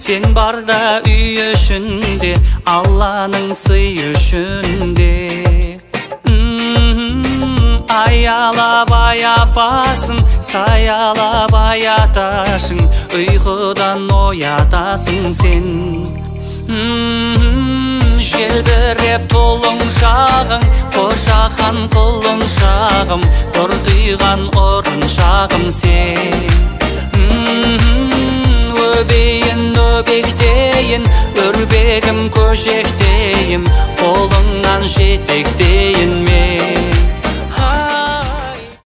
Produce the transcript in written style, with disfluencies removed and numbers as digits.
Сен барда үй ішінде, Алланың сый ішінде. Аялап аяпасын, саялап аяташың, ұйқыдан оятасың сен. Желбіреп тұлымшағың, қошақан құлыншағым, бұртиған ұрыншағым сен. Өбейін өбектейін, өрбегім көжектейім, қолыңнан жетектейін.